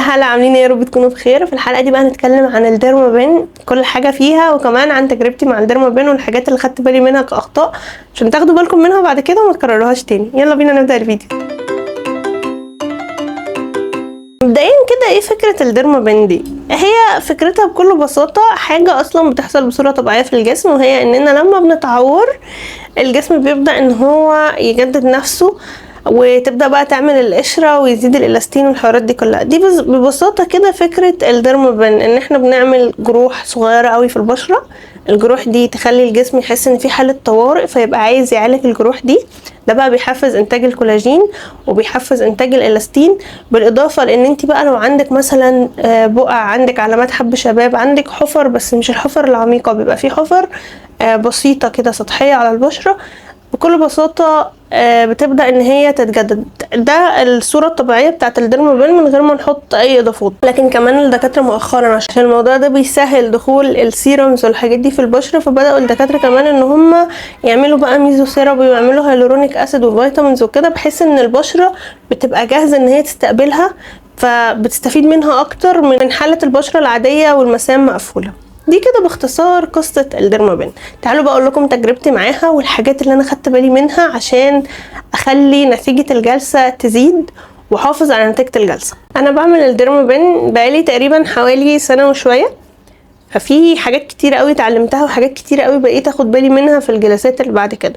هلا عاملين ايه؟ يا رب تكونوا بخير. في الحلقة دي بقى هنتكلم عن ال dermapen، كل حاجة فيها، وكمان عن تجربتي مع ال dermapen والحاجات اللي خدت بالي منها كاخطاء عشان تاخدوا بالكم منها بعد كده وما تكرروهاش تاني. يلا بينا نبدا الفيديو. مبدئيا كده ايه فكرة ال dermapen دي؟ هي فكرتها بكل بساطة حاجة اصلا بتحصل بصورة طبيعية في الجسم، وهي اننا لما بنتعور الجسم بيبدا ان هو يجدد نفسه، وتبدا بقى تعمل القشرة ويزيد الالاستين والحوارات دي كلها. دي ببساطة كده فكرة ال dermapen، ان احنا بنعمل جروح صغيرة قوي في البشرة. الجروح دي تخلي الجسم يحس ان في حاله طوارئ، فيبقى عايز يعالج الجروح دي. ده بقى بيحفز انتاج الكولاجين وبيحفز انتاج الالاستين، بالاضافة لان انت بقى لو عندك مثلا بقع، عندك علامات حب شباب، عندك حفر، بس مش الحفر العميقة، بيبقى في حفر بسيطة كده سطحية على البشرة، بكل بساطة بتبدا ان هي تتجدد. ده الصورة الطبيعية بتاعت ال dermapen من غير ما نحط اي اضافات. لكن كمان الدكاترة مؤخرا، عشان الموضوع ده بيسهل دخول ال serums والحاجات دي في البشرة، فبداوا الدكاترة كمان ان هم يعملوا بقى ميزو ثيرابي ويعملوا hyaluronic acid و vitamins وكده، بحيث ان البشرة بتبقى جاهزة ان هي تستقبلها، فبتستفيد منها اكتر من حاله البشرة العادية والمسام مقفولة. دي كده باختصار قصة ال dermapen. تعالوا بقى اقول لكم تجربتي معاها والحاجات اللي انا خدت بالي منها عشان اخلي نتيجة الجلسة تزيد واحافظ على نتيجة الجلسة. انا بعمل ال dermapen بقالي تقريبا حوالي سنة وشوية، ففي حاجات كتير قوي اتعلمتها وحاجات كتير قوي بقيت اخد بالي منها في الجلسات اللي بعد كده.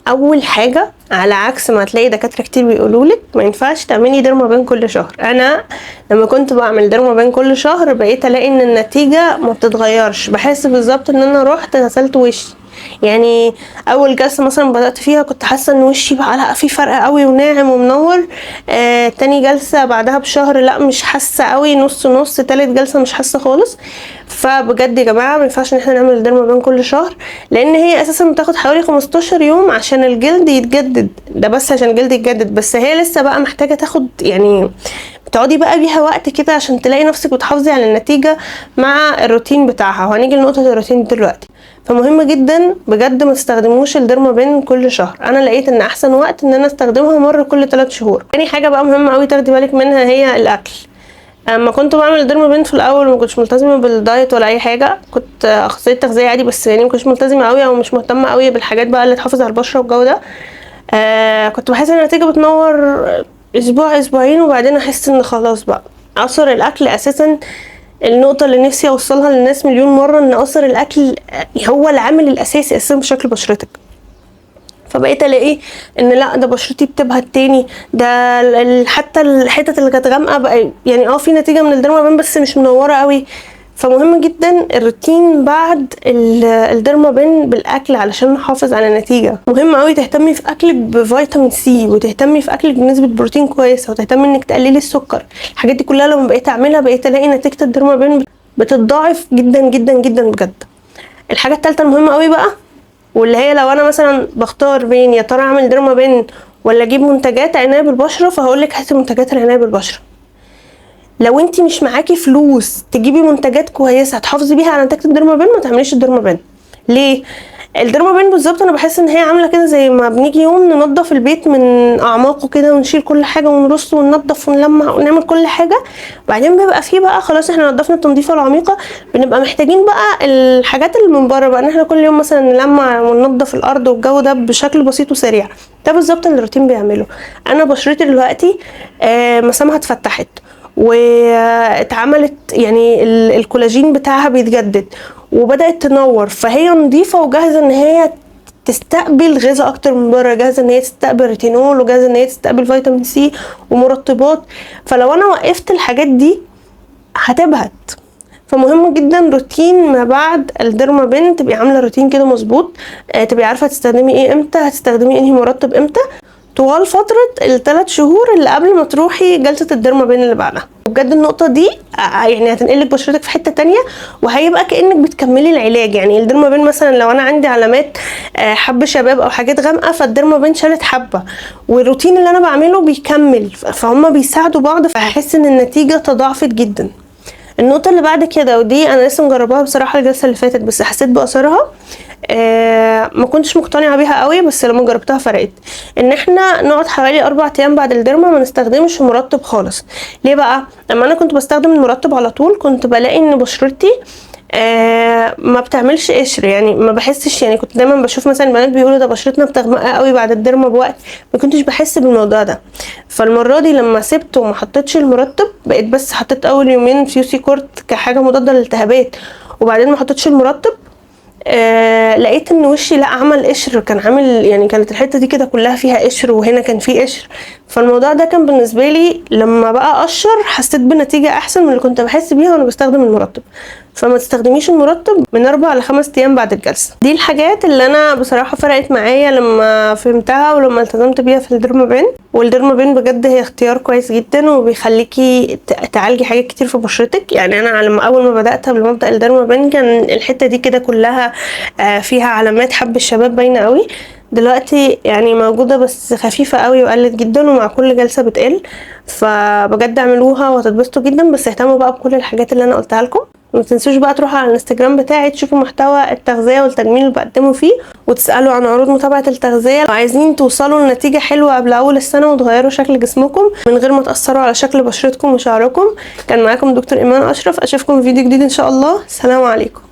اول حاجة، على عكس ما هتلاقي دكاترة كتير بيقولولك ما ينفعش تعملي dermapen كل شهر. انا لما كنت بعمل dermapen كل شهر بقيت الاقي ان النتيجة ما بتتغيرش، بحس بالظبط ان انا رحت غسلت وشي. يعني اول جلسه مثلا بدات فيها كنت حاسه ان وشي بقى لا في فرق قوي وناعم ومنور. تاني جلسه بعدها بشهر لا مش حاسه قوي، نص نص. تالت جلسه مش حاسه خالص. فبجد يا جماعة ما ينفعش ان احنا نعمل dermapen كل شهر، لان هي اساسا بتاخد حوالي 15 يوم عشان الجلد يتجدد. ده بس عشان الجلد يتجدد، بس هي لسه بقى محتاجه تاخد، يعني بتقعدي بقى بيها وقت كده عشان تلاقي نفسك بتحافظي على النتيجة مع الروتين بتاعها. وهنيجي لنقطة الروتين دلوقتي. فمهم جدا بجد ما تستخدموش ال dermapen كل شهر. انا لقيت ان احسن وقت ان انا استخدمها مرة كل 3 شهور. تاني حاجة بقى مهمة قوي تاخدي بالك منها هي الاكل. اما كنت بعمل ال dermapen في الاول ما كنتش ملتزمة بال diet ولا اي حاجة، كنت اخصائية تغذية عادي، بس يعني ما كنتش ملتزمة قوي او مش مهتمة قوي بالحاجات بقى اللي تحافظ على البشرة والجو ده. كنت بحس ان النتيجة بتنور اسبوع اسبوعين، وبعدين احس ان خلاص بقى. اثر الاكل اساسا، النقطة اللي نفسي اوصلها للناس مليون مرة، ان اثر الاكل هو العامل الاساسي اساسا في شكل بشرتك. فبقيت الاقي ان لا ده بشرتي بتبهت تاني، ده حتى الحتت اللي كانت غامقه بقى يعني في نتيجة من ال dermapen بس مش منورة قوي. فمهم جدا الروتين بعد ال dermapen بالاكل علشان نحافظ على النتيجة. مهم قوي تهتمي في اكلك بفيتامين سي، وتهتمي في اكلك بنسبة بروتين كويسة، وتهتمي انك تقللي السكر. الحاجات دي كلها لما بقيت اعملها بقيت الاقي نتيجة ال dermapen بتتضاعف جدا جدا جدا بجد. الحاجة الثالثة المهمة قوي بقى، واللي هي لو انا مثلا بختار بين يا ترى اعمل dermapen ولا اجيب منتجات عناية بالبشره، فهقول لك هاتي منتجات العناية بالبشره. لو انتي مش معاكي فلوس تجيبي منتجات كويسة هتحافظي بيها على نتيجة ال dermapen، ما تعمليش ال dermapen. ليه؟ ال dermapen بالظبط انا بحس ان هي عامله كده زي ما بنيجي يوم ننظف البيت من اعماقه كده، ونشيل كل حاجة ونرص وننظف ونلمع ونعمل كل حاجة، بعدين بيبقى فيه بقى خلاص احنا نظفنا التنظيفه العميقة، بنبقى محتاجين بقى الحاجات اللي من بره بقى، ان احنا كل يوم مثلا نلمع وننظف الارض والجو ده بشكل بسيط وسريع. ده بالظبط اللي الروتين بيعمله. انا بشرتي دلوقتي مسامها اتفتحت واتعملت، يعني الكولاجين بتاعها بيتجدد وبدأت تنور، فهي نظيفة وجاهزة ان هي تستقبل غذاء اكتر من بره، جاهزة ان هي تستقبل ريتينول، وجاهزة ان هي تستقبل فيتامين سي ومرطبات. فلو انا وقفت الحاجات دي هتبهت. فمهم جدا روتين ما بعد ال dermapen، تبقي عاملة روتين كده مظبوط، تبقي عارفة هتستخدمي ايه امتى، هتستخدمي انهي مرطب امتى، طوال فترة ال3 شهور اللي قبل ما تروحي جلسة ال dermapen اللي بعدها. وبجد النقطة دي يعني هتنقلك بشرتك في حتة تانية، وهيبقى كأنك بتكملي العلاج. يعني ال dermapen مثلا لو انا عندي علامات حب شباب او حاجات غامقة، فال dermapen شالت حبة، والروتين اللي انا بعمله بيكمل، فهم بيساعدوا بعض، فهحس ان النتيجة تضاعفت جدا. النقطة اللي بعد كده، ودي انا لسه مجرباها بصراحة الجلسة اللي فاتت بس حسيت بأثرها، ما كنتش مقتنعة بيها قوي، بس لما جربتها فرقت. ان احنا نقعد حوالي 4 ايام بعد ال derma ما نستخدمش مرطب خالص. ليه بقى؟ لما انا كنت بستخدم المرطب على طول كنت بلاقي ان بشرتي ما بتعملش قشر، يعني ما بحسش، يعني كنت دايما بشوف مثلا البنات بيقولوا ده بشرتنا بتغمق قوي بعد ال derma بوقت، ما كنتش بحس بالموضوع ده. فالمره دي لما سبت وما حطيتش المرطب، بقيت بس حطيت اول يومين فيوسيكورت كحاجة مضادة للالتهابات، وبعدين ما حطيتش المرطب، لقيت ان وشي لا عمل قشر، كان عامل يعني كانت الحتة دي كده كلها فيها قشر، وهنا كان فيه قشر. فالموضوع ده كان بالنسبة لي لما بقى قشر حسيت بنتيجة احسن من اللي كنت بحس بيها وانا بستخدم المرطب. فما تستخدميش المرطب من 4 ل5 ايام بعد الجلسة. دي الحاجات اللي انا بصراحة فرقت معايا لما فهمتها ولما التزمت بيها في ال dermapen. وال dermapen بجد هي اختيار كويس جدا، وبيخليكي تعالجي حاجات كتير في بشرتك. يعني انا لما اول ما بدات قبل ما ابدا ال dermapen كان الحتة دي كده كلها فيها علامات حب الشباب باينة قوي، دلوقتي يعني موجودة بس خفيفة قوي وقلت جدا، ومع كل جلسه بتقل. فبجد اعملوها وهتتبسطوا جدا، بس اهتموا بقى بكل الحاجات اللي انا قلتها لكم. ما تنسوش بقى تروحوا على الانستجرام بتاعي تشوفوا محتوى التغذية والتجميل اللي بقدمه فيه، وتسألوا عن عروض متابعة التغذية لو عايزين توصلوا لنتيجة حلوة قبل أول السنة وتغيروا شكل جسمكم من غير ما تأثروا على شكل بشرتكم وشعركم. كان معاكم دكتور إيمان أشرف، أشوفكم في فيديو جديد إن شاء الله. سلام عليكم.